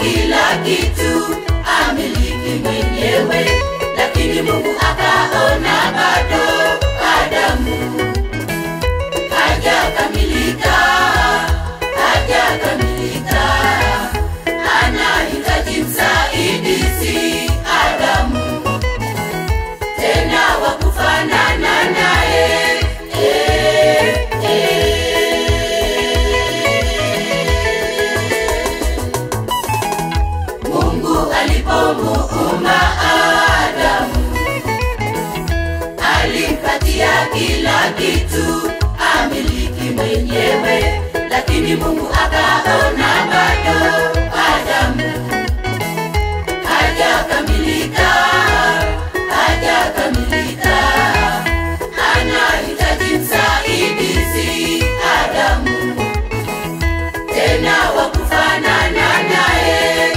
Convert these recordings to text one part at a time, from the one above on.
kila kitu amiliki mwenyewe, lakini Mungu akaona bado Adamu hajakamilika, hajakamilika, anahitaji msaidizi Adamu, tena wa kufanana naye. Mungu alipomuumba Adamu alimpatia kila kitu amiliki mwenyewe, lakini Mungu akaona bado Adamu hajakamilika, hajakamilika, anahitaji msaidizi Adamu, tena wa kufanana naye.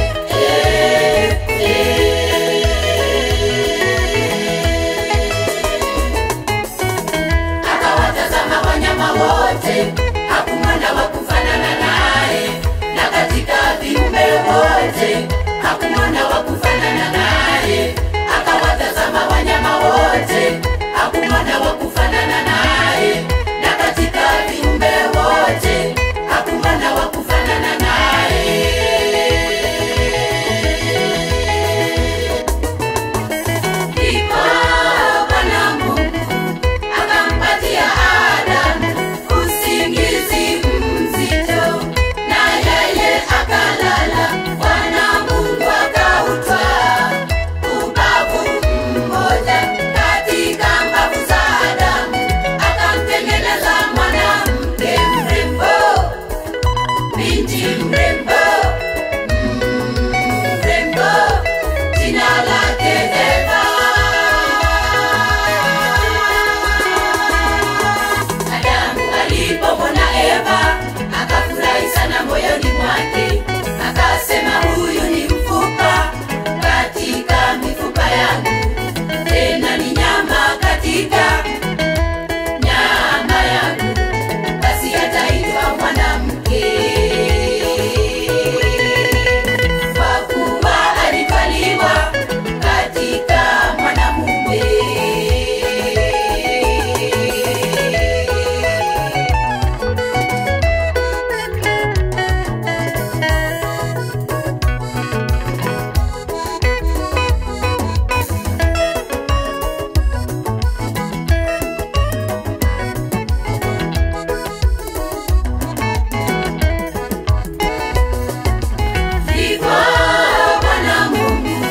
Akawatazama wanyama wote, hakumwona wa kufanana naye, na katika viumbe wote hakumwona wa kufanana naye. Akawatazama wanyama wote, hakumwona wa kufanana naye, na katika viumbe wote hakumwona wa kufanana naye. Ndipo Bwana Mungu akampatia Adamu usingizi mzito, na yeye akalala. Bwana Mungu akautwaa ubavu mmoja katika mbavu za Adamu, akamtengeneza mwanamke mrembo, binti mrembo, mrembo, jina lake Eva. Adamu alipomwona Eva akafurahi sana moyoni mwake, akasema huyu ni mfupa katika mifupa yangu, tena ni nyama katika nyama yangu, basi ataitwa mwanamke, kwa kuwa alitwaliwa katika mwanamume. Ndipo Bwana Mungu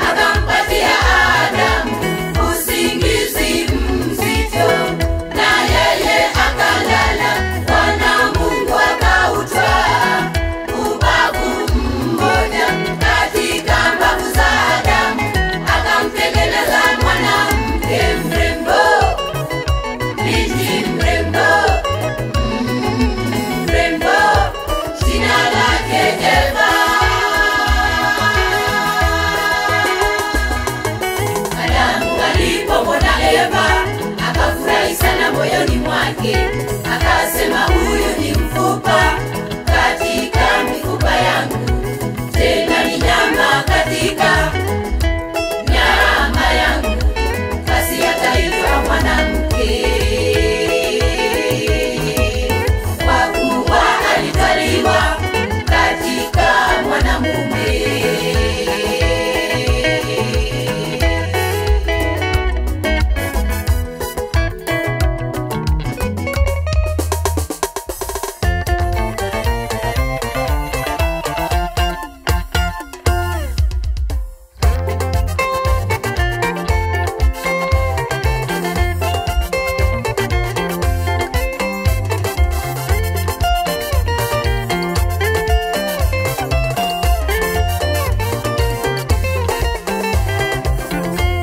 akampatia Adamu usingizi mzito, na yeye akalala. Bwana Mungu akautwaa ubavu mmoja katika mbavu za Adamu, akamtengeneza mwanamke mrembo, binti mrembo, mrembo, jina lake Eva. Adamu alipomwona Eva akafurahi sana moyoni mwake, akasema huyu ni mfupa katika mifupa yangu, tena ni nyama katika nyama yangu, basi ataitwa mwanamke, kwa kuwa alitwaliwa katika mwanamume.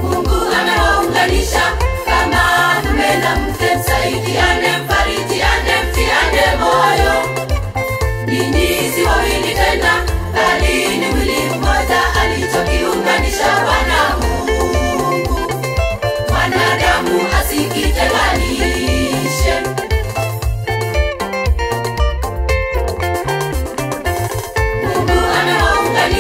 Mungu amewaunganisha kama mume na mke, msaidiane, mfarijiane, mtiane moyo. Ninyi si wawili tena, bali ni mwili mmoja alichokiunganisha Bwana Mungu, mwanadamu asikitenganishe. Mungu amewaunganisha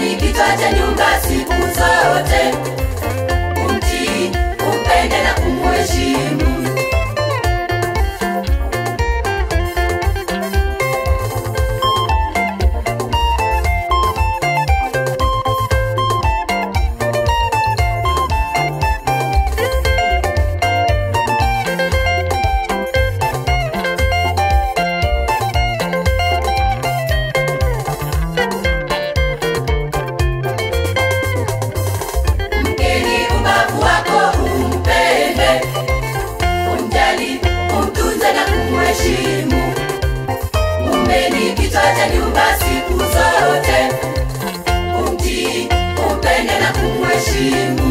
Mume ni kichwa cha nyumba siku zote, umtii, umpende na kumheshimu. Mume ni kichwa cha nyumba siku zote, umtii, umpende na kumheshimu.